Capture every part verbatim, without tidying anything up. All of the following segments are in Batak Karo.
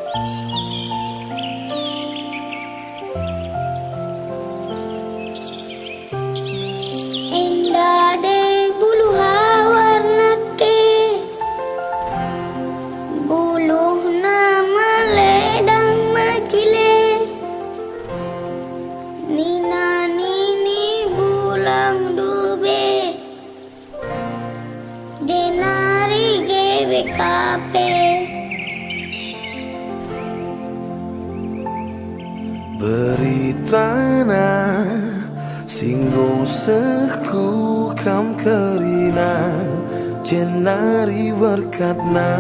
Enda de buluh awar nake, buluhna meledang mejile, nina nini bulang dube. Jenari G B K P. Beritana si enggo seh ku kam kerina, jenari berkatna.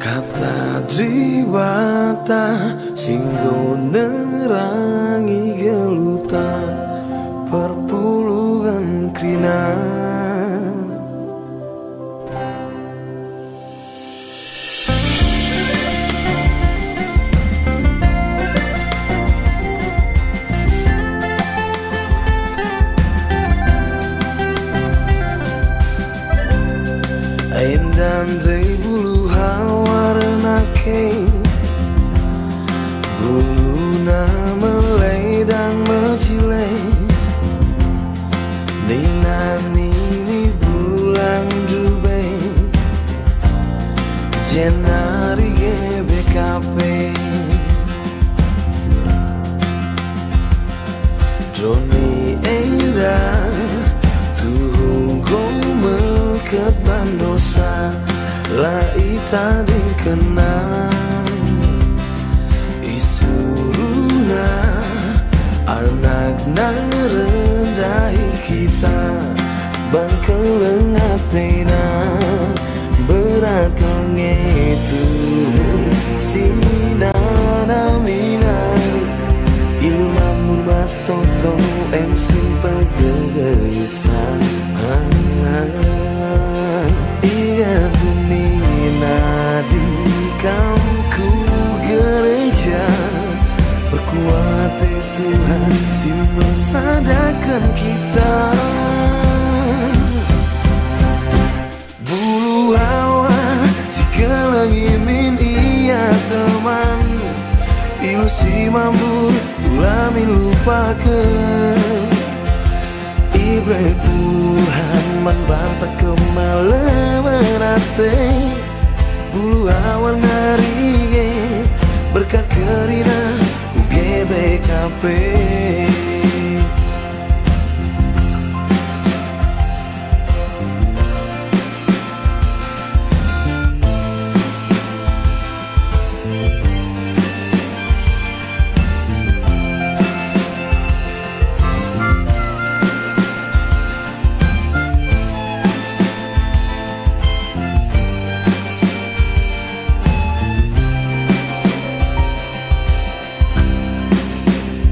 Kata Dibata si enggo nerangi geluhta perpulungen kerina. Enda ndai buluh awar nake, buluhna meledang mejile, nina nini bulang dube, jenari G B K P. Doni enda tuhu enggo meket bandosa, la itadingkenna. Isuruhna anakna ngendahi kita, bangkeleng atena. Berat kal nge Tuhan si nanamina. Ilu mambun bas toto em si pegesa. Ah, ia dunina di kam ku gereja. Perkuat e Tuhan si mpersadaken kita. Buluh awar si kelengi min ia teman, ilu si mambur ula min lupaken. Iberre Tuhan man banta kemalemen ate. Buluh awar nari nge berkat kerina ku G B K P.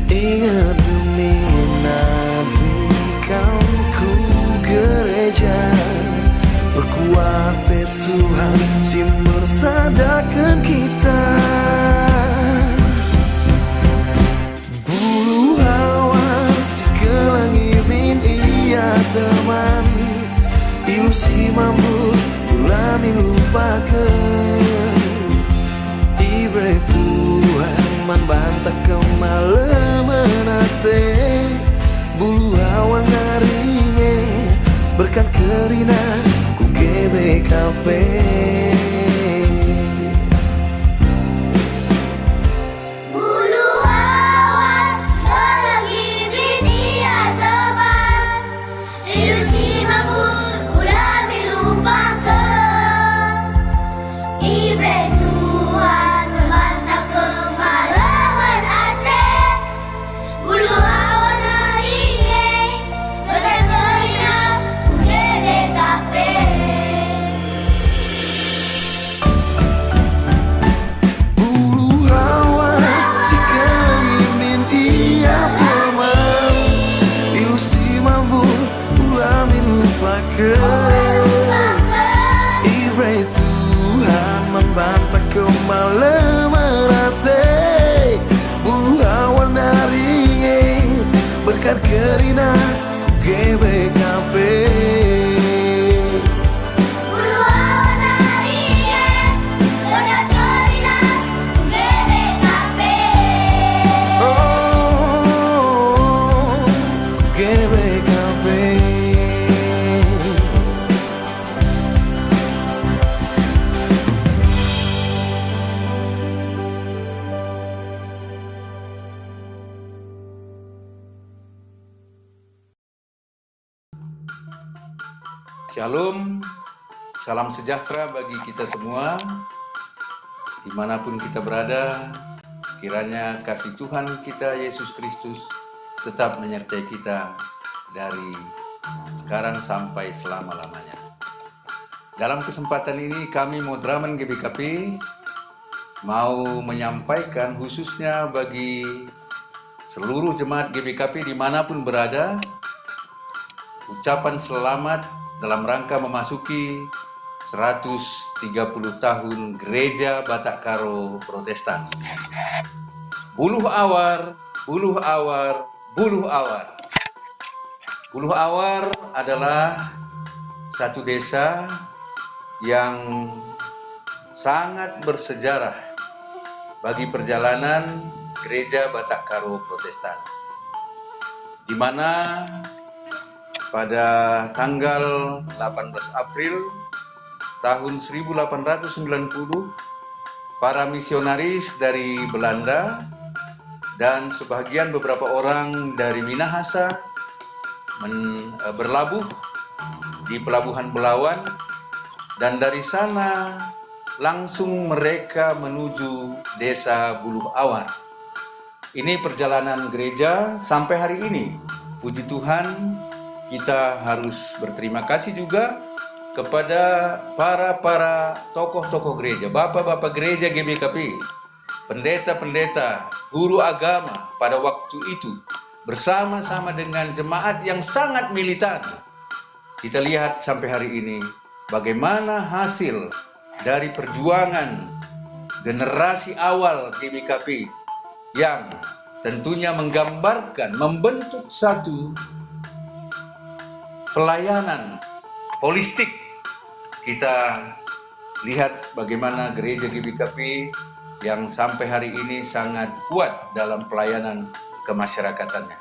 Inget demi nadi kam ku gereja, perkuat e Tuhan si mpersadaken kita. Buluh awar si kelengi min ia teman, ilu si mambur ula min lupaken. Iberre Tuhan man banta kemalemen ate. Buluh awar nari nge berkat kerina ku G B K P. Buluh awar si kelengi min ia teman, ilu si mambur ula min lupaken. Iberre Tuhan man banta kemalemen ate. Buluh awar nari nge berkat kerina ku G B K P. Shalom, salam sejahtera bagi kita semua, dimanapun kita berada. Kiranya kasih Tuhan kita Yesus Kristus tetap menyertai kita dari sekarang sampai selama-lamanya. Dalam kesempatan ini, kami Moderamen G B K P mau menyampaikan, khususnya bagi seluruh jemaat G B K P dimanapun berada, ucapan selamat dalam rangka memasuki seratus tiga puluh tahun Gereja Batak Karo Protestan. Buluh awar, buluh awar, buluh awar. Buluh Awar adalah satu desa yang sangat bersejarah bagi perjalanan Gereja Batak Karo Protestan, di mana pada tanggal delapan belas April tahun seribu delapan ratus sembilan puluh, para misionaris dari Belanda dan sebahagian beberapa orang dari Minahasa men-, eh, berlabuh di Pelabuhan Belawan, dan dari sana langsung mereka menuju Desa Buluh Awar. Ini perjalanan gereja sampai hari ini. Puji Tuhan, kita harus berterima kasih juga kepada para-para tokoh-tokoh gereja, bapa-bapa gereja G B K P, pendeta-pendeta, guru agama pada waktu itu, bersama-sama dengan jemaat yang sangat militan. Kita lihat sampai hari ini bagaimana hasil dari perjuangan generasi awal G B K P yang tentunya menggambarkan, membentuk satu pelayanan holistik. Kita lihat bagaimana gereja G B K P yang sampai hari ini sangat kuat dalam pelayanan kemasyarakatannya.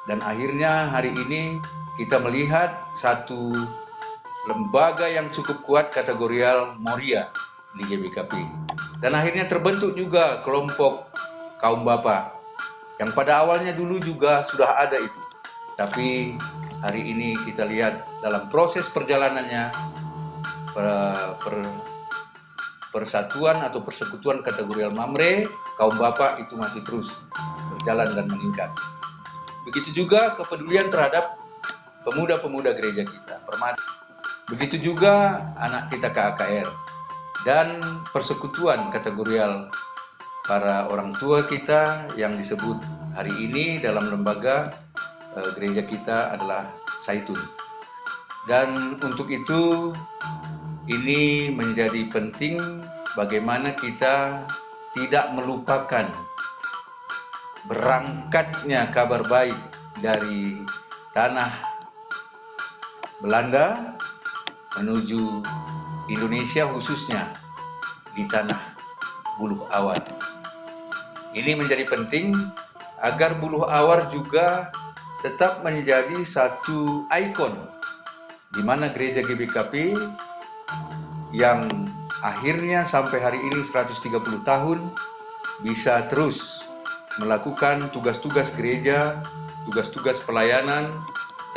Dan akhirnya hari ini kita melihat satu lembaga yang cukup kuat kategorial Moria di G B K P. Dan akhirnya terbentuk juga kelompok kaum bapa yang pada awalnya dulu juga sudah ada itu. Tapi hari ini kita lihat dalam proses perjalanannya, per-, per-, persatuan atau persekutuan kategorial Mamre, kaum bapa itu masih terus berjalan dan meningkat. Begitu juga kepedulian terhadap pemuda-pemuda gereja kita, permata. Begitu juga anak kita K A K R dan persekutuan kategorial para orang tua kita yang disebut hari ini dalam lembaga, eh, gereja kita adalah Saitun. Dan untuk itu, ini menjadi penting bagaimana kita tidak melupakan berangkatnya kabar baik dari tanah Belanda menuju Indonesia, khususnya di tanah Buluh Awar. Ini menjadi penting agar Buluh Awar juga tetap menjadi satu ikon di mana gereja G B K P yang akhirnya sampai hari ini seratus tiga puluh tahun bisa terus melakukan tugas-tugas gereja, tugas-tugas pelayanan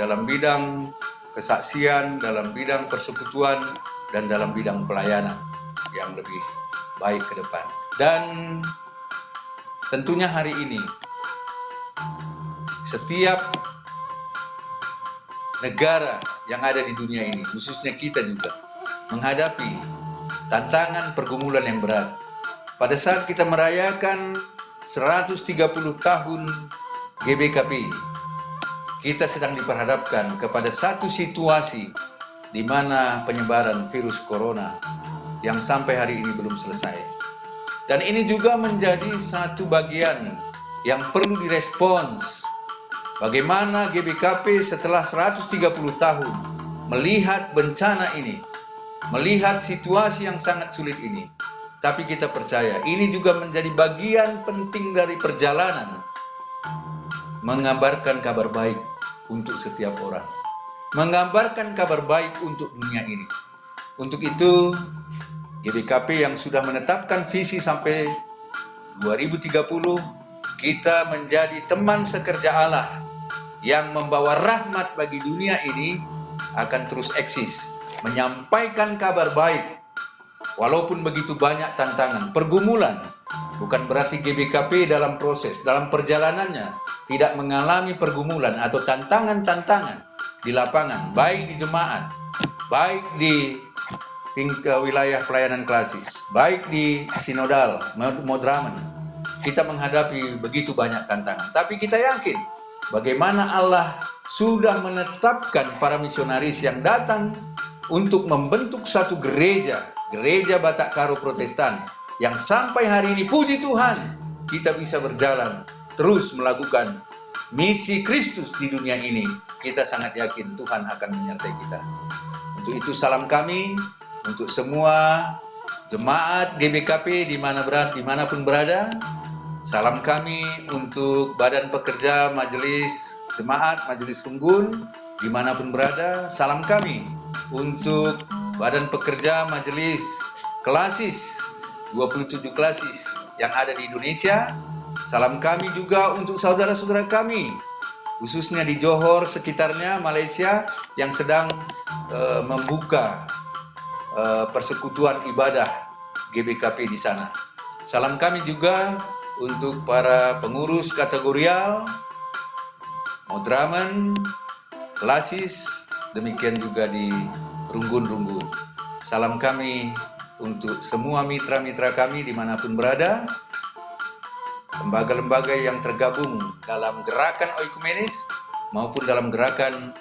dalam bidang kesaksian, dalam bidang persekutuan, dan dalam bidang pelayanan yang lebih baik ke depan. Dan tentunya hari ini, setiap negara yang ada di dunia ini, khususnya kita juga, menghadapi tantangan pergumulan yang berat. Pada saat kita merayakan seratus tiga puluh tahun G B K P, kita sedang diperhadapkan kepada satu situasi di mana penyebaran virus corona yang sampai hari ini belum selesai. Dan ini juga menjadi satu bagian yang perlu direspons. Bagaimana G B K P setelah seratus tiga puluh tahun melihat bencana ini, melihat situasi yang sangat sulit ini, tapi kita percaya ini juga menjadi bagian penting dari perjalanan mengabarkan kabar baik untuk setiap orang, mengabarkan kabar baik untuk dunia ini. Untuk itu, G B K P yang sudah menetapkan visi sampai dua ribu tiga puluh, kita menjadi teman sekerja Allah yang membawa rahmat bagi dunia ini, akan terus eksis menyampaikan Kabar Baik, walaupun begitu banyak tantangan, pergumulan. Bukan berarti G B K P dalam proses, dalam perjalanannya tidak mengalami pergumulan atau tantangan-tantangan di lapangan, baik di jemaat, baik di tingkat wilayah pelayanan klasis, baik di sinodal, mod-, Modramen. Kita menghadapi begitu banyak tantangan, tapi kita yakin bagaimana Allah sudah menetapkan para misionaris yang datang untuk membentuk satu gereja, Gereja Batak Karo Protestan, yang sampai hari ini, puji Tuhan, kita bisa berjalan terus melakukan misi Kristus di dunia ini. Kita sangat yakin Tuhan akan menyertai kita. Untuk itu, salam kami untuk semua jemaat G B K P di mana berat, dimanapun berada. Salam kami untuk Badan Pekerja Majelis Jemaat, Majelis Runggun, dimanapun berada. Salam kami untuk Badan Pekerja Majelis Klasis, dua puluh tujuh klasis yang ada di Indonesia. Salam kami juga untuk saudara-saudara kami, khususnya di Johor sekitarnya, Malaysia, yang sedang, eh, membuka, eh, persekutuan ibadah G B K P di sana. Salam kami juga untuk para pengurus kategorial, Modramen, klasis, demikian juga di runggun-runggun. Salam kami untuk semua mitra-mitra kami dimanapun berada, lembaga-lembaga yang tergabung dalam gerakan oikumenis maupun dalam gerakan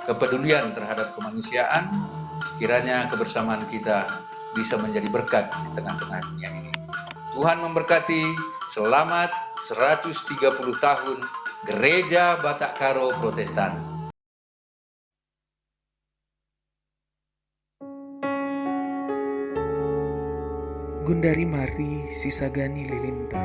kepedulian terhadap kemanusiaan, kiranya kebersamaan kita bisa menjadi berkat di tengah-tengah dunia ini. Tuhan memberkati. Selamat seratus tiga puluh tahun Gereja Batak Karo Protestan. Gundari mari sisagani lilinta.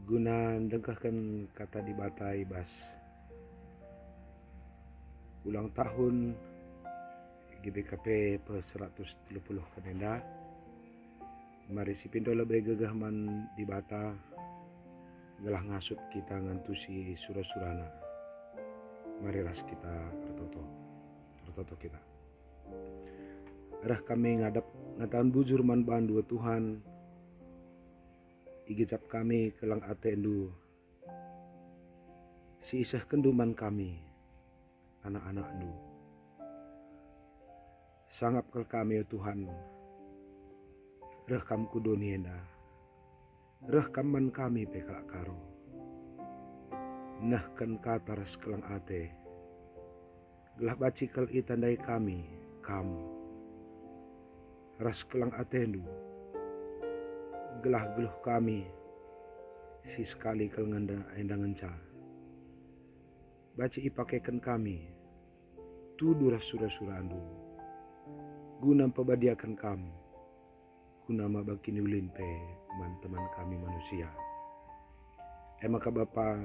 Guna ndengkehken Kata Dibata i bas ulang tahun G B K P pe seratus telu puluh enda, mari sipindo lebe gegeh man Dibata, gelah ngasup kita ngantusi sura-surana. Mari ras kita ertoto. Ertoto kita. Reh kami ngadap ngataken bujur man baNdu, o Tuhan, igejap kami keleng ateNdu si isehkenNdu man kami, anak-anakNdu. Sangap kal kami, o Tuhan, reh Kam ku doni enda, reh Kam man kami pe kalak Karo. Nehken kata ras keleng ate, gelah banci kal itandai kami Kam ras keleng ateNdu, gelah geluh kami si sekali kal ngenda enda ngenca banci ipakeken kami tudu ras sura-suraNdu, guna mpebadiaken Kam, guna maba kiniulin pe man teman kami manusia. E maka Bapa,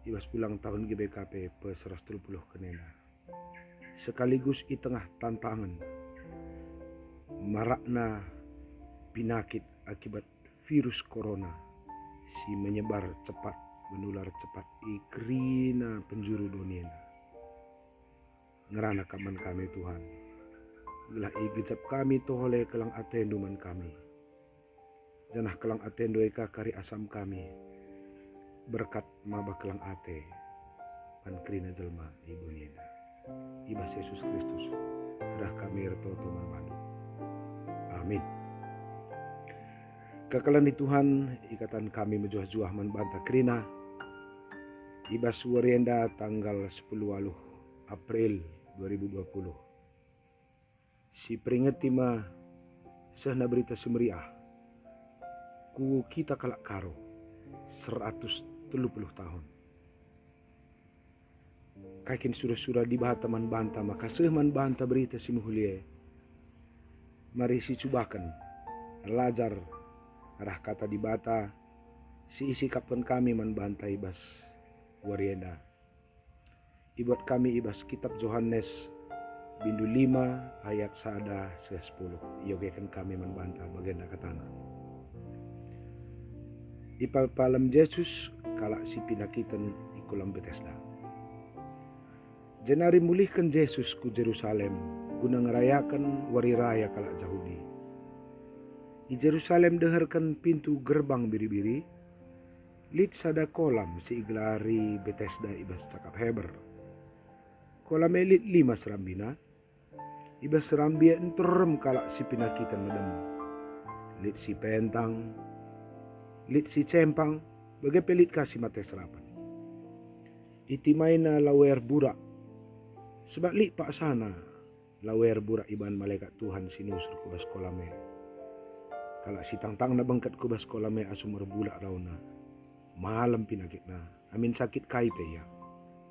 i bas ulang tahun G B K P pe seratus telu puluh enda, sekaligus i tengah tantangen marakna pinakit akibat virus corona si menyebar cepat, menular cepat i kerina penjuru doni enda. Ngerana Kam man kami, Tuhan, gelah igejap kami tohole keleng ateNdu man kami, janah keleng ateNdu e ka kari asam kami, berkat maba keleng ate man kerina jelma i doni enda. I bas Jesus Kristus reh kami ertoto man baNdu. Amin. Kekelen ni Tuhan, ikataken kami mejuah-juah man banta kerina i bas wari enda tanggal sepuluh waluh April dua ribu dua puluh. Si peringeti me sehna Berita Si Meriah ku kita kalak Karo, seratus telu puluh tahun. Kai kin sura-sura Dibata man banta maka seh man banta Berita Si Mehuli e? Mari sicubaken, erlajar arah Kata Dibata si isikapken kami man banta i bas wari enda. Ibuat kami i bas Kitap Johanes, bindu lima ayat sada seh sepuluh. Iogeken kami man banta, bagenda katana. Ipalem-palem Jesus kalak si pinakiten i kolam Betesda. Jenari mulihken Jesus ku Jerusalem guna ngerayaken wari raya kalak Jahudi. I Jerusalem deherken pintu Gerbang Biri-biri, lit sada kolam si igelari Betesda i bas cakap Heber. Kolam e lit lima serambina. I bas serambi e nterem kalak si pinakiten medem. Lit si pentang, lit si cempang, bage pe lit ka si mate serapen. Itimaina lawea erburak, sebab lit paksana lawea erburak ibahan malekat Tuhan si nusur ku bas kolam e. Kalak si tangtangna bengket ku bas kolam e asum erburak rauna, malem pinakitna, amin sakit kai pe ia.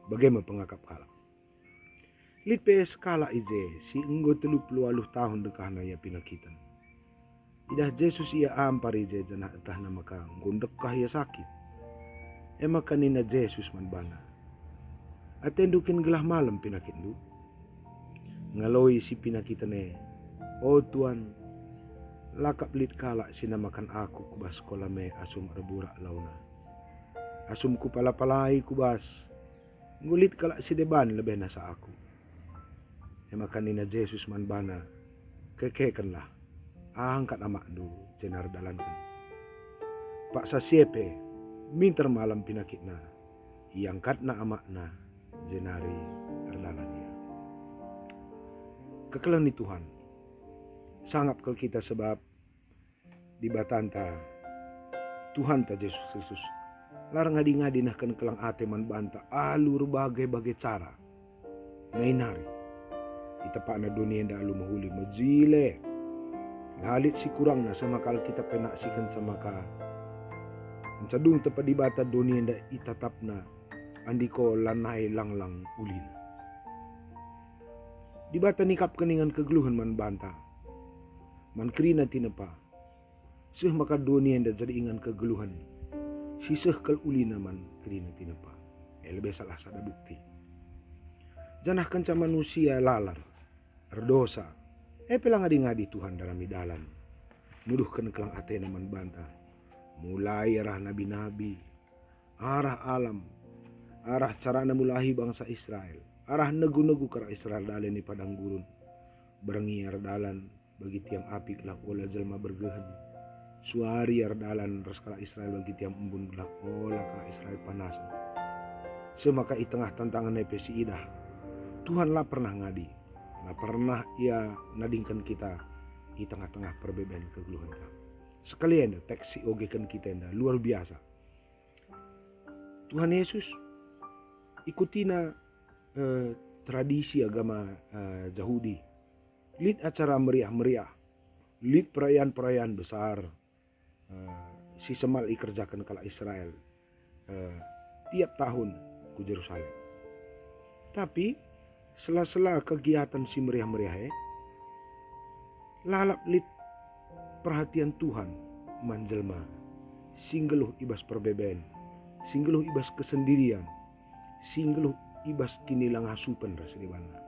Bage me pengakap kalak. Lit pe sekalak i je si enggo telu puluh waluh tahun dekahna ia pinakiten. Idah Jesus ia ampar i je janah etehna maka enggo ndekah ia sakit. E maka nina Jesus man bana, "Atendu kin gelah malem pinakitndu?" Ngaloi si pinakiten e, "O Tuan, la kap lit kalak si namaken aku ku bas kolam e asum erburak launa. Asum kupala-palai ku bas, enggo lit kalak si deban lebeh nasa aku." E maka nina Jesus man bana, "Kekekenlah, angkat amakndu, jenari dalanken." Paksa si e pe, minter malem pinakitna, iangkatna amakna, jenari erdalan ia. Kekelen ni Tuhan, sangap kal kita sebab Dibatanta, Tuhanta Jesus Kristus, la erngadi-ngadi nehken keleng ate man banta alu erbage-bage cara. Nai nari, itepakna doni enda alu mehuli mejile. La lit si kurangna sama kal kita pe naksikenca maka encadung tepa Dibata doni enda itatapna, andiko lanai langlang ulina. Dibata nikapken ingan kegeluhen man banta, man kerina tinepa, seh maka doni enda jadi ingan kegeluhen, si siseh kal ulina man kerina tinepa. E lebe salah sada bukti. Janah kenca manusia lalap, erdosa, e pe la ngadi-ngadi Tuhan ndarami dalan, nuduhken kelang atena man banta. Mulai arah nabi-nabi, arah alam, arah carana mulahi bangsa Israel, arah negu-negu kalak Israel dalan i padang gurun, berngi erdalan bagi tiang api gelah ola jelma bergehen, suari erdalan ras kalak Israel bagi tiang embun gelah ola kalak Israel panasen. Seh maka i tengah tantangen e pe siidah, Tuhan la pernah ngadi, la pernah Ia nadingken kita i tengah-tengah perbeben kegeluhenta. Sekali enda teks si ogeken kita enda luar biasa. Tuhan Yesus ikutina, eh, tradisi agama, eh, Jahudi. Lit acara meriah-meriah, lit perayaan-perayaan besar, eh, si semal ikerjaken kalak Israel, eh, tiap tahun ku Jerusalem. Tapi sela-sela kegiatan si meriah-meriah e, lalap lit perhatian Tuhan man jelma si nggeluh i bas perbeben, si nggeluh i bas kesendirian, si nggeluh i bas kinilangasupen ras debanna.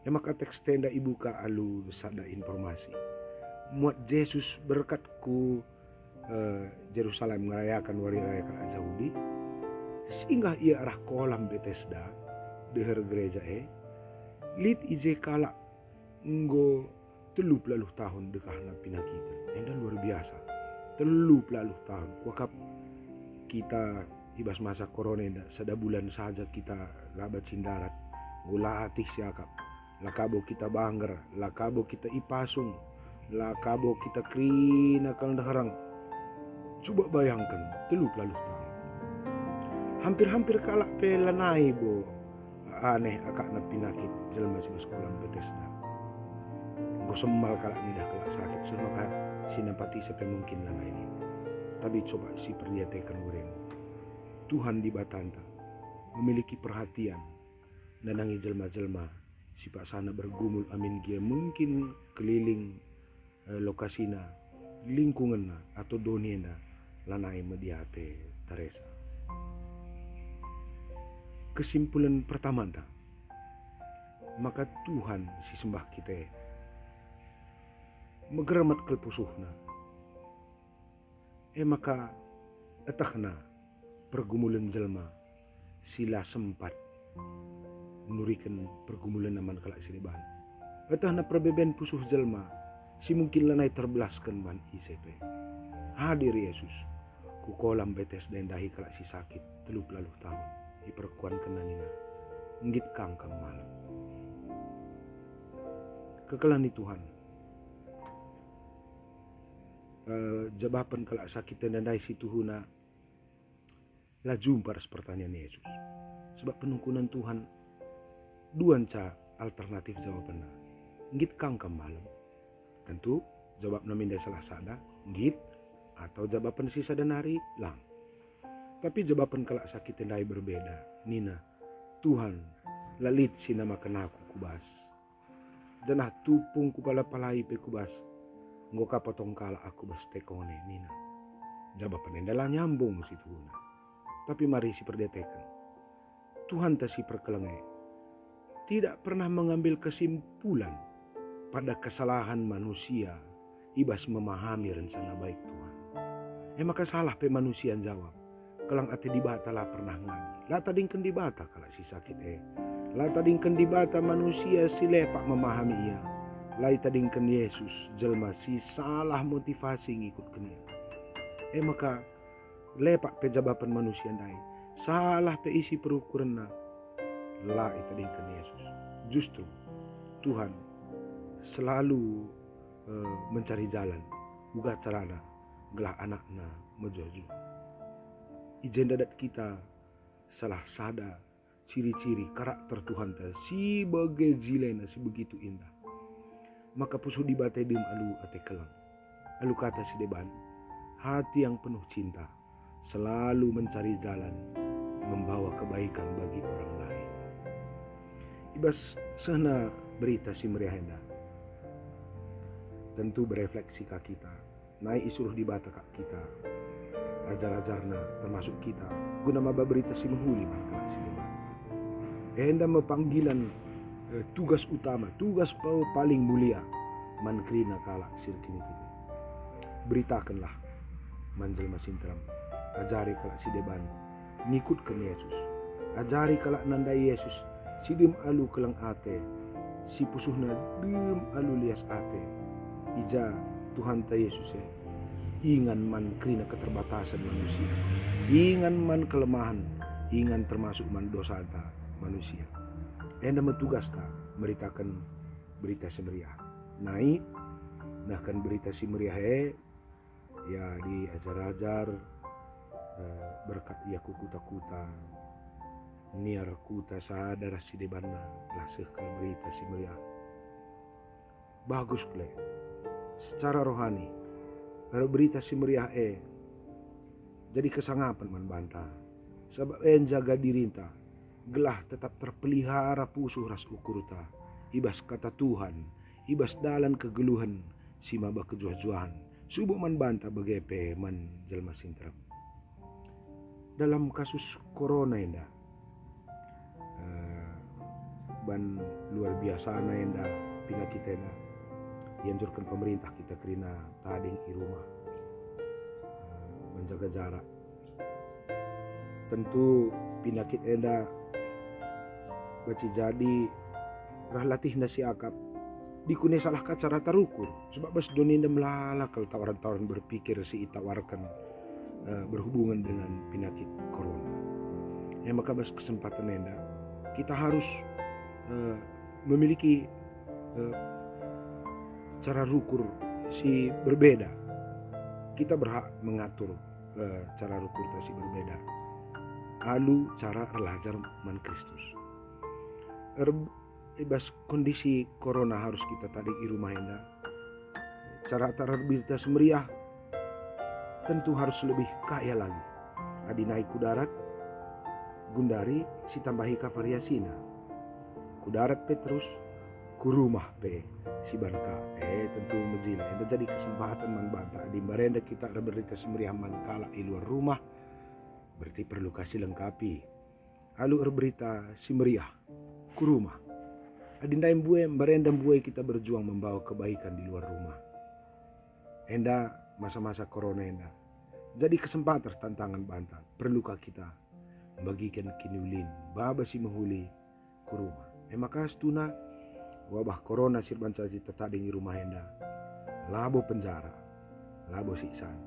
E maka teks enda ibuka alu sada informasi. Muat Jesus berkat ku, eh, Jerusalem ngerayaken wari raya kalak Jahudi, singgah Ia arah kolam Betesda, deher gereja e, lit i je kalak enggo telu pelaluh tahun dekahna pinakiten. Enda luar biasa. Telu pelaluh tahun. Kuakap kita i bas masa korona enda, sada bulan saja kita la banci ndarat, enggo latih siakap. La ka bo kita bangger, la ka bo kita ipasung, la ka bo kita kerina kal ndehereng. Cuba bayangken, telu pelaluh tahun. Hampir-hampir kalak pe lanai bo aneh akapna pinakit jelma si bas kolam Betesda. Enggo semal kalak ngidah kalak sakit, seh maka si nampatisa pe mungkin lanai lit. Tapi coba siperdiateken wari enda. Tuhan Dibatanta memiliki perhatian nandangi jelma-jelma si paksana bergumul amin gia mungkin keliling, eh, lokasina, lingkungenna atau doni enda lanai mediate taresa. Kesimpulen pertamanta, maka Tuhan si sembah kita e megermet kal pusuhna. E maka etehna pergumulen jelma si la sempat nuriken pergumulenna man kalak si deban. Etehna perbeben pusuh jelma si mungkin lanai terbelasken man ise pe. Hadir Yesus ku kolam Betesda ndahi kalak si sakit telu pelaluh tahun. IperkuankenNa nina, "Nggit kangkang malem." Kekelengen Tuhan, eh, jabapen kalak sakit enda ndai si tuhuna la jumpa ras pertanyaan Yesus. Sebab penungkunen Tuhan duanca alternatif jawabenna. "Nggit kangkang malem." Tentu, jawabna min ndai salah sada, "Nggit," atau jawaben si sada nari, "Lang." Tapi jawaben kalak sakit ndai berbeda. Nina, "Tuhan, la lit si namaken aku ku bas. Janah tupung kupala-palai pe ku bas. Enggo ka potong kalak aku bas tekong e," nina. Jawaben enda la nyambung si tuhuna. Tapi mari siperdiateken. Tuhanta si perkeleng e tidak pernah mengambil kesimpulan pada kesalahan manusia i bas memahami rencana baik Tuhan. E maka salah pe manusia njawab, "Kelang ate Dibata la pernah ngadi." La tadingken Dibata kalak si sakit e. La tadingken Dibata manusia si lepak memahami ia. La itadingken Yesus jelma si salah motivasi ngikutken ia. E maka, lepak pe jawaben manusia ndai, salah pe isi perukurenna, la itadingken Yesus. Justru, Tuhan selalu, eh, mencari jalan uga carana gelah anakna mejuah-juah. I jenda dat kita salah sada ciri-ciri karakter Tuhanta si bage jilena si begitu indah. Maka pusuh Dibata e dem alu ate keleng. Alu kata si deban, hati yang penuh cinta selalu mencari jalan membawa kebaikan bagi orang lain. I bas sehna berita si meriah enda, tentu berefleksi ka kita. Nai isuruh Dibata ka kita. ajar-ajarna, termasuk kita, guna maba berita si mehuli man kalak si deban. Enda me panggilan, eh, tugas utama, tugas pa-, paling mulia man kerina kalak si erkiniteken. Beritakenlah man jelma si nterem, ajari kalak si deban ngikutken Yesus. Ajari kalak nandai Yesus si dem alu keleng ate, si pusuhna dem alu lias ate. I ja Tuhanta Yesus e, ingan man kerina keterbatasen manusia, ingan man kelemahen, ingan termasuk man dosanta manusia. Enda me tugasta meritaken Berita Si Meriah. Nai, nehken Berita Si Meriah e, ia adi ajar-ajar, eh, berkat ia ku kuta-kuta, niar kuta sada ras si debanna, gelah seh kal Berita Si Meriah. Bagus kal e. Secara rohani, erberita si meriah e jadi kesangapen man banta, sabap e njaga dirinta, gelah tetap terpelihara pusuh ras ukurta i bas Kata Tuhan, i bas dalan kegeluhen si maba kejuah-juahen, subuk man banta bage pe man jelma si nterem. Dalam kasus korona enda, eh, ban luar biasana enda pinakit enda, ianjurken pemerintah kita kerina tading i rumah, eh, menjaga jarak. Tentu pinakit enda banci jadi rah latihna si akap, dikune salah ka cara tarukur, sebab bas doni enda melala kal tawaran-tawaran berpikir si itawarken, eh, berhubungan dengan pinakit korona. E maka bas kesempatan enda, kita harus, eh, memiliki, eh, cara rukur si berbeda. Kita berhak mengatur, eh, cara rukurta si berbeda alu cara erlajar man Kristus. Er-, i bas kondisi korona harus kita tading i rumah enda, cara-cara berita si meriah tentu harus lebih kaya lagi. Adi nai ku darat, gundari sitambahi ka variasina. Ku darat pe terus, ku rumah pe siban ka. Eh, tentu mejile. Enda jadi kesempatan man banta. Adi mbarenda kita erberita si meriah man kalak i luar rumah, berarti perlu ka silengkapi. Alu erberita si meriah ku rumah. Adi ndai mbue, mbarenda mbue kita berjuang membawa kebaikan di luar rumah. Enda masa-masa korona enda jadi kesempatan ras tantangan banta. Perlu ka kita mbagiken kiniulin, baba si mehuli ku rumah. E maka situhuna wabah korona si erbanca kita tading i rumah enda labo penjara, labo siksaan,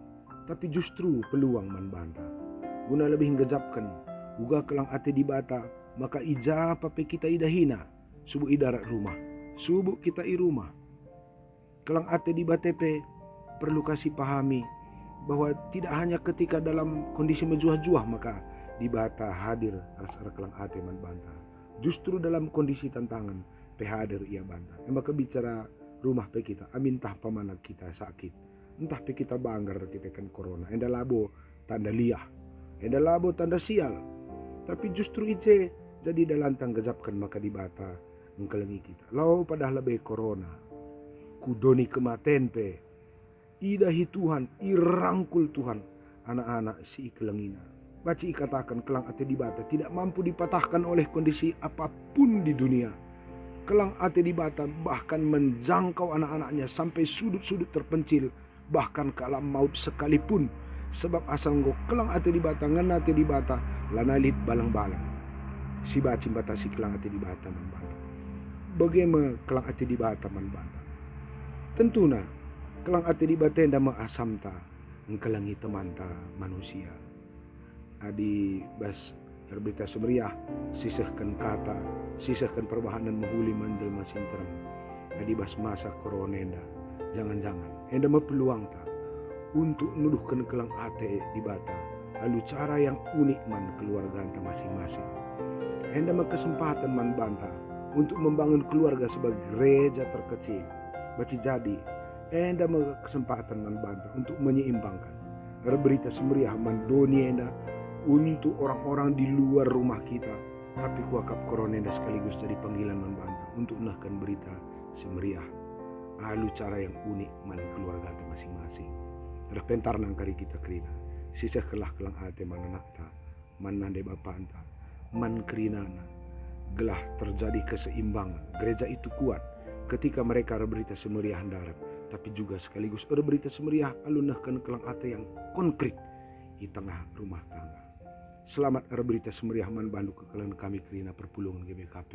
tapi justru peluang man banta guna lebih nggejapken uga kelang ate Dibata, maka i ja pe kita idahina, subuk i darat rumah, subuk kita i rumah. Kelang ate Dibata pe perlu ka sipahami bahwa tidak hanya ketika dalam kondisi mejuah-juah maka Dibata hadir ras erkelang ate man banta. Justru dalam kondisi tantangan pe hadir Ia banta. E maka bicara rumah pe kita, amin ntah pamana kita sakit, ntah pe kita banggar erkiteken korona, enda labo tanda liah, enda labo tanda sial, tapi justru i je jadi dalanta nggejapken maka Dibata engkelengi kita. Lau padah lebe korona, ku doni kematen pe, idahi Tuhan, irangkul Tuhan anak-anak si ikelengina. Banci ikataken, kelang ate Dibata tidak mampu dipatahkan oleh kondisi apapun di dunia. Kelang ate Dibata bahkan menjangkau anak-anaknya sampai sudut-sudut terpencil, bahkan ke alam maut sekalipun, sebab asal enggo kelang ate Dibata, ngena ate Dibata, lanai lit balang-balang si banci mbatasi kelang ate Dibata man banta. Bage me kelang ate Dibata man banta. Tentuna, kelang ate Dibata enda me asamta engkelengi temanta manusia. Adi bas erberita si meriah, sisehken kata, sisehken perbahanen mehuli man jelma si nterem. Adi bas masa korona enda, jangan-jangan enda me peluangta untuk nuduhken kelang ate Dibata alu cara yang unik man keluarganta masing-masing. Enda me kesempatan man banta untuk membangun keluarga sebagai gereja terkecil. Banci jadi, enda me kesempatan man banta untuk menyeimbangkan erberita si meriah man doni enda untuk orang-orang di luar rumah kita, tapi kuakap korona enda sekaligus jadi panggilan man banta untuk nehken berita si meriah alu cara yang unik man keluargata masing-masing. Reh pentar nangkari kita kerina. Sisehkenlah keleng ate man anakta, man nande bapanta, man kerinana, gelah terjadi keseimbangan. Gereja itu kuat ketika mereka erberita si meriah ndarat, tapi juga sekaligus erberita si meriah alu nehken keleng ate yang konkret i tengah rumah tangga. Selamat erberita si meriah man bandu kekelengen kami kerina perpulungen G B K P.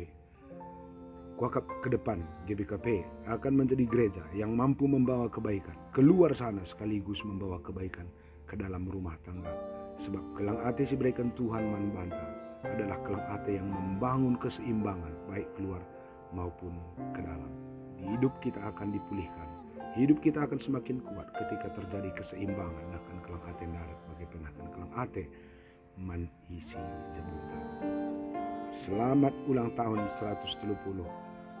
Kuakap ke depan, G B K P akan menjadi gereja yang mampu membawa kebaikan keluar sana sekaligus membawa kebaikan ke dalam rumah tangga. Sebab keleng ate si ibereken Tuhan man banta adalah keleng ate yang membangun keseimbangan baik keluar maupun ke dalam. Hidup kita akan dipulihkan. Hidup kita akan semakin kuat ketika terjadi keseimbangan nehken keleng ate ndarat bage pe nehken keleng ate man isi jabunta. Selamat ulang tahun seratus telu puluh.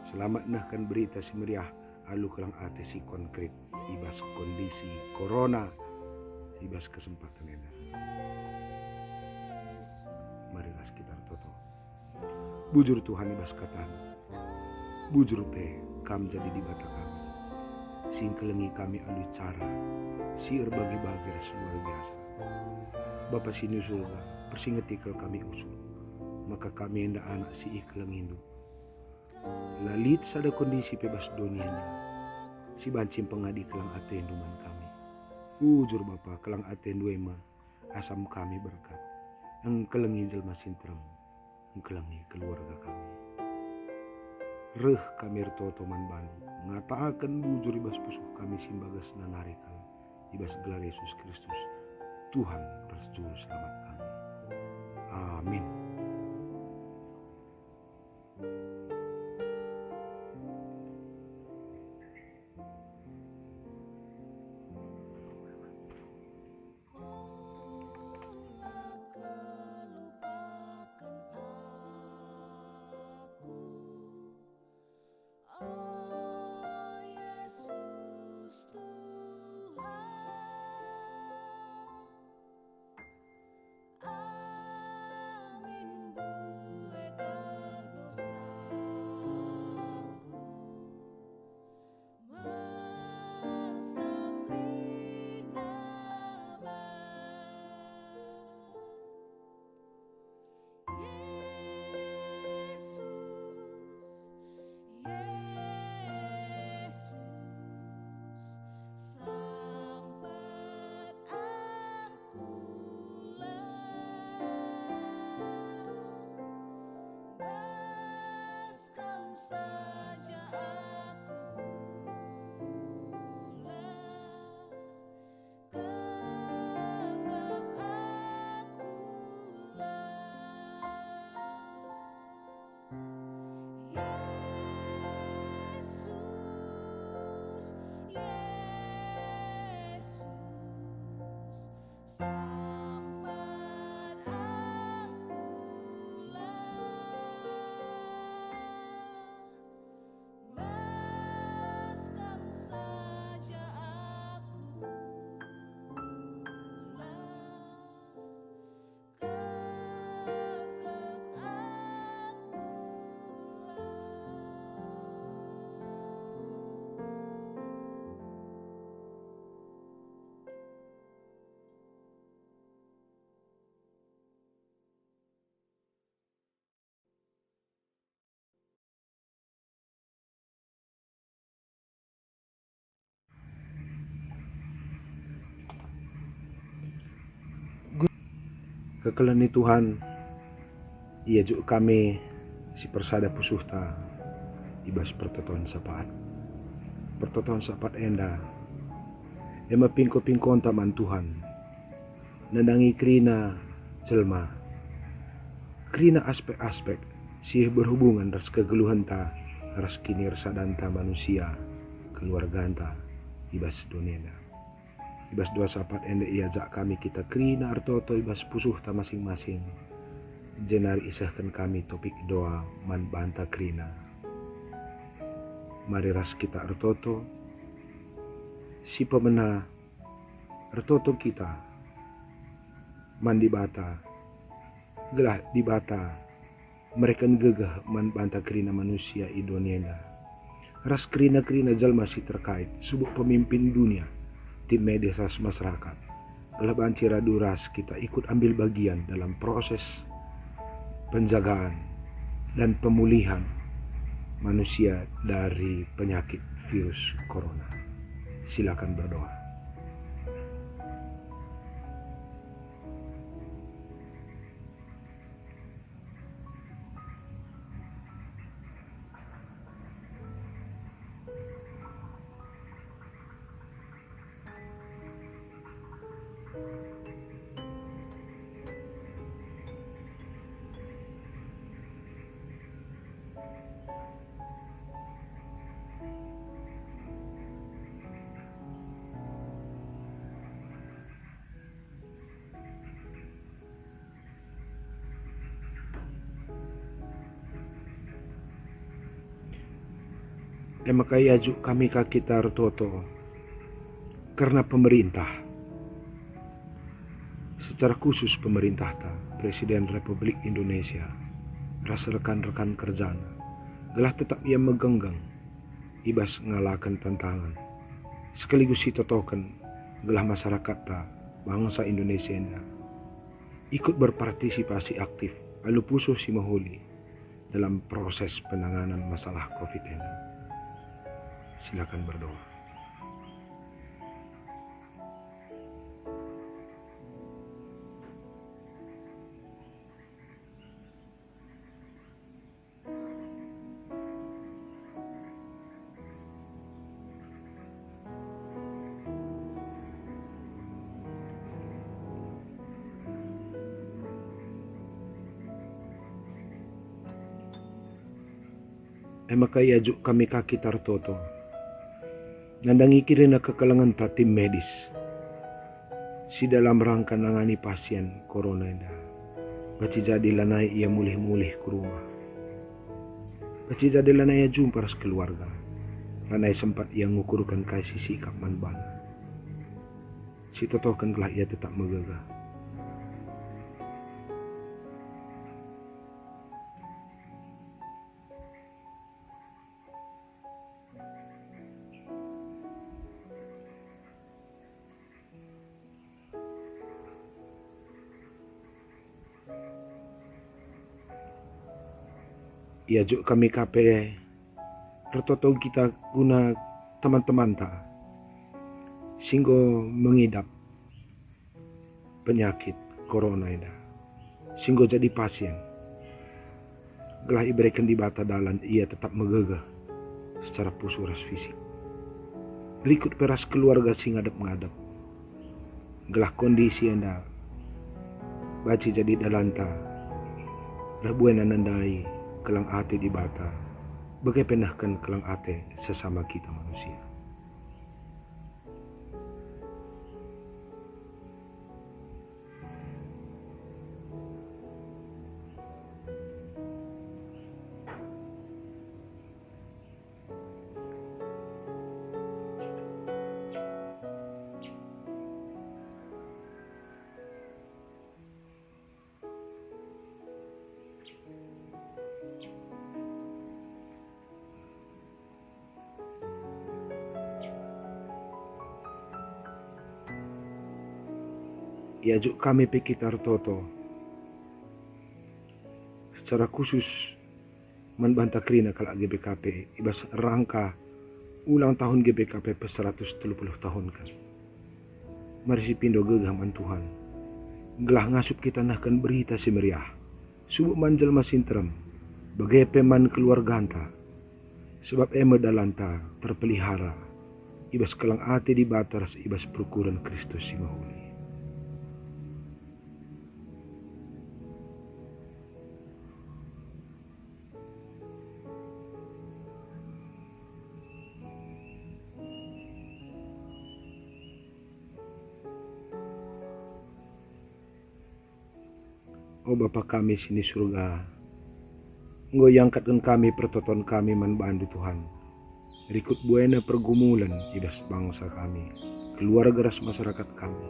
Selamat nehken berita si meriah alu keleng ate si konkret i bas kondisi corona i bas kesempaten enda. Mari ras kita ertoto. Bujur Tuhan i bas kataNdu. Bujur pe Kam jadi Dibata kami, si engkelengi kami alu cara si erbage-bage ras luar biasa. Bapa si ni Surga, persingeti kal kami usung, maka kami enda anak si ikelengiNdu. La lit sada kondisi pe bas doni enda si banci mpengadi keleng ateNdu man kami. Bujur Bapa, keleng ateNdu e me asam kami berkat, engkelengi jelma si nterem, engkelengi keluarga kami. Reh kami ertoto man baNdu, ngataken bujur i bas pusuh kami si mbagesna nari kal, i bas gelar Yesus Kristus, Tuhan ras Juru Selamat kami. Amin. Kekelen ni Tuhan, ia juk kami si persada pusuhta i bas pertoton sapat. Pertoton sapat enda, e me pingko-pingkonta man Tuhan, nandangi kerina jelma, kerina aspek-aspek si berhubungan ras kegeluhenta ras kiniersadanta manusia, keluarganta, i bas doni enda. I bas dua sapat enda iajak kami kita kerina ertoto i bas pusuhta masing-masing, jenari isehken kami topik doa man banta kerina. Mari ras kita ertoto, si pemena ertoto kita man Dibata, gelah Dibata mereken gegeh man banta kerina manusia i doni enda, ras kerina-kerina jelma si terkait, subuk pemimpin dunia, tim medis ras masyarakat. gelah banci radu ras kita ikut ambil bagian dalam proses penjagaan dan pemulihan manusia dari penyakit virus corona. Silakan berdoa. E maka iajuk kami ka kita ertoto kerna pemerintah, secara khusus pemerintahta, Presiden Republik Indonesia, ras rekan-rekan kerjana, gelah tetap ia megenggeng i bas ngalaken tantangan, sekaligus sitotoken gelah masyarakatta, bangsa Indonesia enda, ikut berpartisipasi aktif alu pusuh si mehuli dalam proses penanganan masalah covid enda. Silakan berdoa. E maka iajuk kami ka kita ertoto nandangi kerina kekelengenta tim medis si dalam rangka nangani pasien corona enda. Banci jadi lanai ia mulih-mulih ku rumah. Banci jadi lanai ia jumpa ras keluarga. Lanai sempat ia ngukurken kai si sikap man bana. Sitotoken gelah ia tetap megegeh. Iajuk kami ka pe ertoto kita guna teman-temanta si enggo mengidap penyakit corona enda, si enggo jadi pasien, gelah ibereken Dibata dalan ia tetap megegeh secara pusuh ras fisik. Rikut pe ras keluarga si ngadep-ngadep, gelah kondisi enda banci jadi dalanta reh buena nandai keleng ate Dibata, bage pe nehken keleng ate sesama kita manusia. Iajuk kami pe kita ertoto secara khusus man banta kerina kalak G B K P i bas rangka ulang tahun G B K P peseratus telu puluh tahunken. Mari sipindo gegeh man Tuhan, gelah ngasup kita nehken Berita Si Meriah subuk man jelma si nterem, bage pe man keluarganta, sebab e me dalanta terpelihara i bas keleng ate Dibata ras i bas perukuren Kristus si mehuli. O Bapa kami si ni Surga, enggo iangkatken kami pertoton kami man baNdu, Tuhan. Rikut buena pergumulen i bas bangsa kami, keluarga ras masyarakat kami.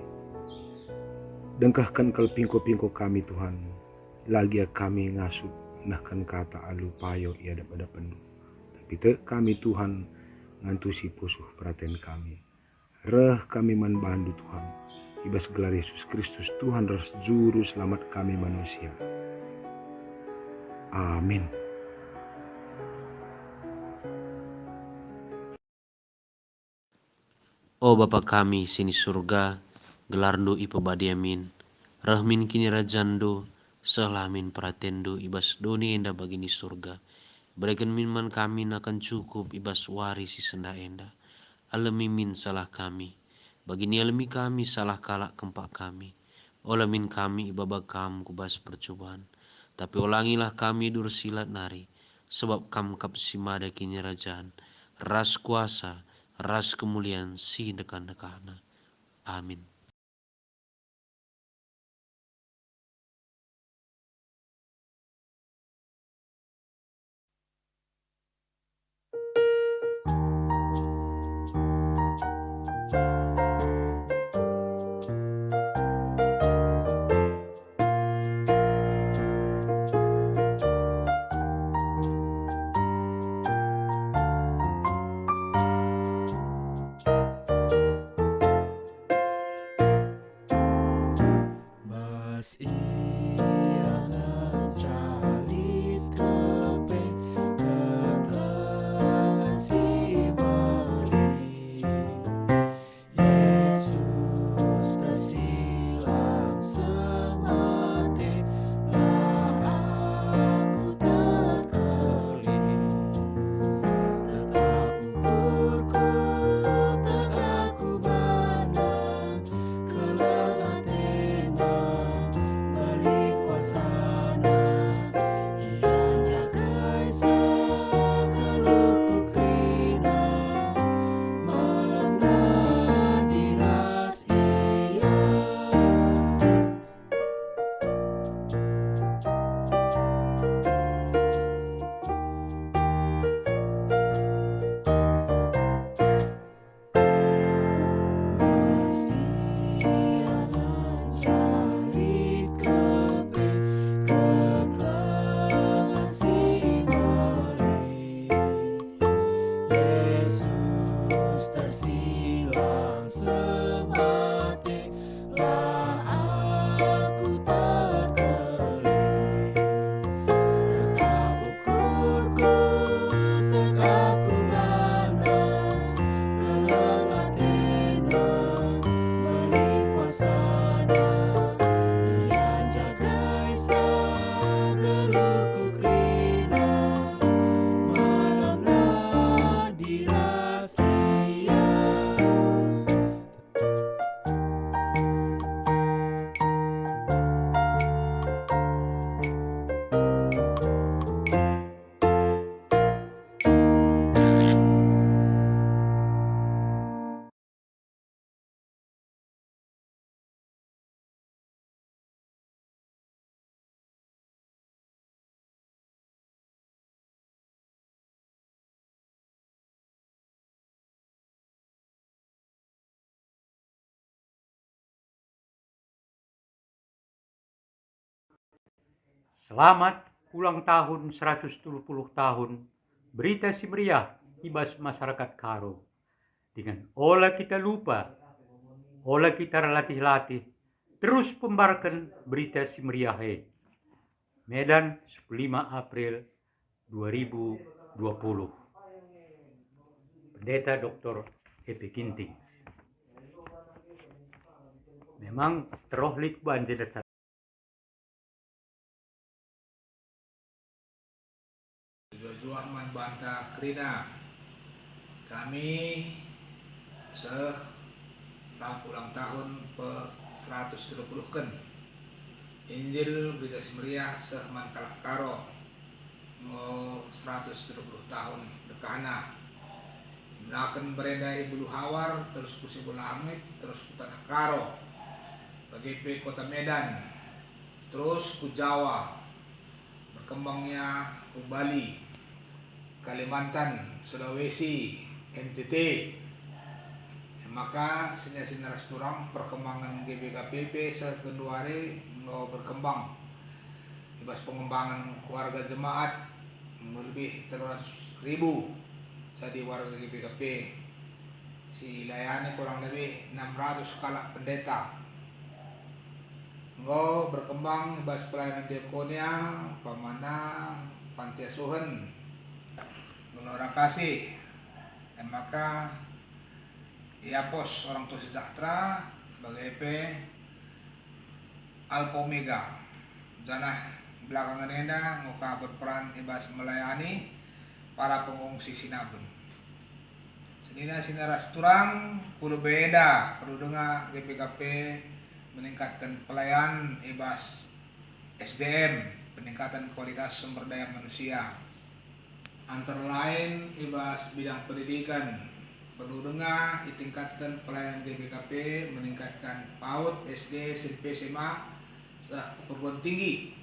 Dengkehken kal pingko-pingko kami, Tuhan. La gia kami ngasup nehken kata alu payo i adep-adepenNdu. Tapi tek kami, Tuhan, ngantusi pusuh peraten kami. Reh kami man baNdu, Tuhan. I bas gelar Yesus Kristus, Tuhan ras Juru Selamat kami manusia. Amin. O Bapa kami si ni Surga, gelarNdu ipebadi amin. Reh min kinirajanNdu, sehlah min peratenNdu i bas doni enda bagi ni Surga. Bereken min man kami nakan cukup i bas wari si sendah enda. Alemi min salah kami, bagi nialemi kami salah kalak kempak kami. Ola min kami ibaba Kam ku bas percuban, tapi olangilah kami dursilat nari, sebab Kam kap si mada kinirajan, ras kuasa, ras kemulian si ndekah-ndekahna. Amin. Bas ia ngenca lit kepe kekelengen si meri. Yesus tersilang semate, la aku terkelin. Tetap ukurku tegak ku bana, keleng atena, bali kuasana, ia njagai segeluhku kerina, malam nadi ras ia. Pas ia ngenca lit kepe kekelengen si meri, Yesus tersilang semate, la aku terkelin. Tetap ukurku tegak ku bana, keleng atena, bali kuasana, ia njagai segeluhku kerina, malam nadi ras ia. Selamat ulang tahun seratus telu puluh tahun Berita Si Meriah i bas masyarakat Karo. Dingen ola kita lupa, ola kita erlatih-latih, terus pembarken Berita Si Meriah e. Medan, sepuluh lima April dua ribu dua puluh. Pendeta Doktor Epe Ginting. Memang teroh lit banci ndeca. Juah-juah man banta kerina. Kami seh tang ulang tahun pe seratus telu puluhken. Injil Berita Si Meriah seh man kalak Karo enggo seratus telu puluh tahun dekahna. Imulaken berenda i Buluhawar, terus ku Sibu Langit, terus ku Tanah Karo, bage pe Kota Medan, terus ku Jawa, berkembang ia ku Bali, Kalimantan, Sulawesi, N T T. E maka senina-senina ras turang perkembangan G B K P pe seh genduari enggo berkembang i bas pengembangan warga jemaat, enggo lebih telu ratus ribu jadi warga G B K P. Si ilayani kurang lebih enam ratus kalak pendeta. Enggo berkembang i bas pelayanan diakonia, umpamana panti asuhen, gelora kasih, e maka IAPOS Orang Tua Sejahtera, bage pe Alpha Omega, janah belakangen enda enggo ka berperan i bas melayani para pengungsi Sinaben. Senina-senina ras turang, ku lebe enda perlu denga G B K P meningkatken pelayan i bas S D M, peningkatan kualitas sumber daya manusia. Antara lain i bas bidang pendidikan, perlu denga itingkatken pelayanan G B K P meningkatkan PAUD, S D, S M P, S M A, seh ku perguruan tinggi.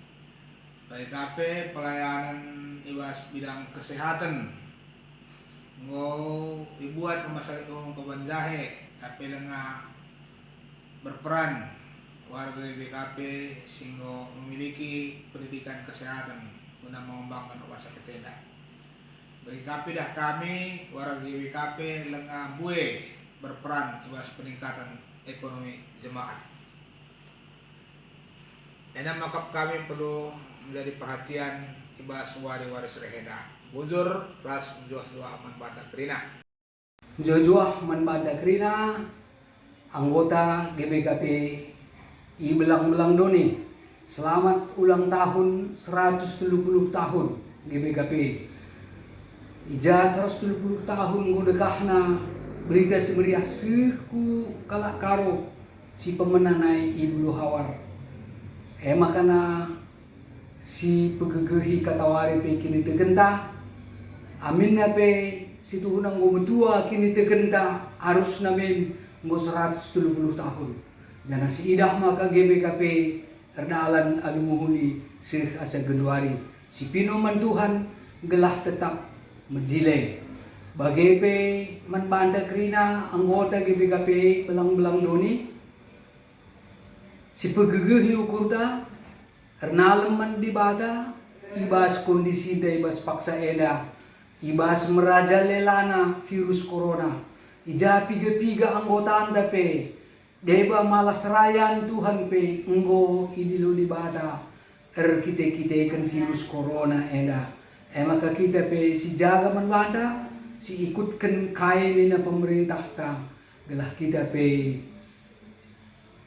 Bage ka pe pelayanan i bas bidang kesehatan. Enggo ibuat Rumah Sakit Umum Kabupaten Jahe, tapi lenga berperan warga G B K P si enggo memiliki pendidikan kesehatan guna mengembangkan rumah sakit enda. Bage ka pe dah kami warga G B K P lenga mbue berperan i bas peningkatan ekonomi jemaat. Enda maka kami perlu menjadi perhatian i bas wari-wari si reh enda. Bujur ras mejuah-juah man banta kerina. Mejuah-juah man banta kerina, anggota G B K P i belang-belang doni. Selamat ulang tahun seratus telu puluh tahun G B K P. I ja seratus telu puluh tahun enggo dekahna Berita Si Meriah seh ku kalak Karo si pemena nai i Buluhawar. E maka na si pegegehi katawari pe kinitekenta, aminna pe si tuhuna enggo metua kinitekenta, arusna min enggo seratus telu puluh tahun. Janah siidah maka G B K P erdalan alu mehuli seh asa genduari, si pinu man Tuhan gelah tetap mejile. Bage pe man banta kerina anggota G B K P belang-belang doni, si pegegehi ukurta, ernalem man Dibata i bas kondisinta i bas paksa enda, i bas merajalelana virus corona, i ja piga-piga anggotanta pe, deba malah serayan Tuhan pe enggo idilo Dibata erkite-kiteken virus corona enda. E maka kita pe sijaga man banta, siikutken kai nina pemerentahta, gelah kita pe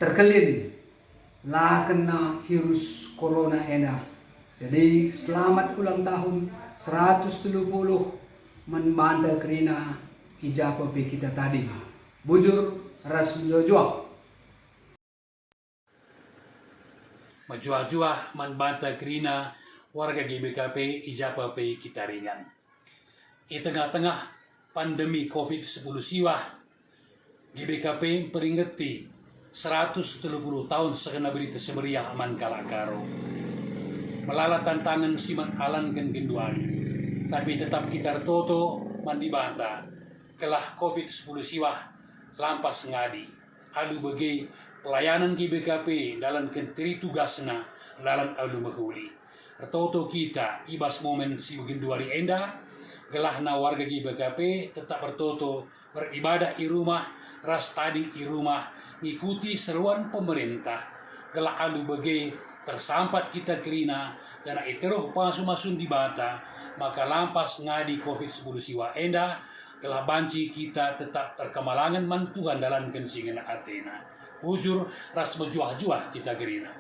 terkelin la kena virus corona enda. Jadi, selamat ulang tahun seratus telu puluh man banta kerina i ja pe kita tading. Bujur ras mejuah-juah. Mejuah-juah man banta kerina warga G B K P i ja pe kita ringan. I tengah-tengah pandemi covid sepuluh siwah, G B K P mperingeti seratus telu puluh tahun sehna Berita Si Meriah man kalak Karo. Melala tantangen si man alanken genduari, tapi tetap kita ertoto man Dibata, gelah covid sepuluh siwah lampas ngadi. Alu bage, pelayanan G B K P ndalanken teri tugasna, ndalan alu mehuli. Ertoto kita i bas momen si genduari enda, gelahna warga G B K P tetap ertoto beribadah i rumah ras tading i rumah, ngikuti seruan pemerintah, gelah alu bage tersampat kita kerina, janah i teruh pasu-masun Dibata, maka lampas ngadi covid sepuluh siwah enda, gelah banci kita tetap erkemalangen man Tuhan ndalanken si ngena ateNa. Bujur ras mejuah-juah kita kerina.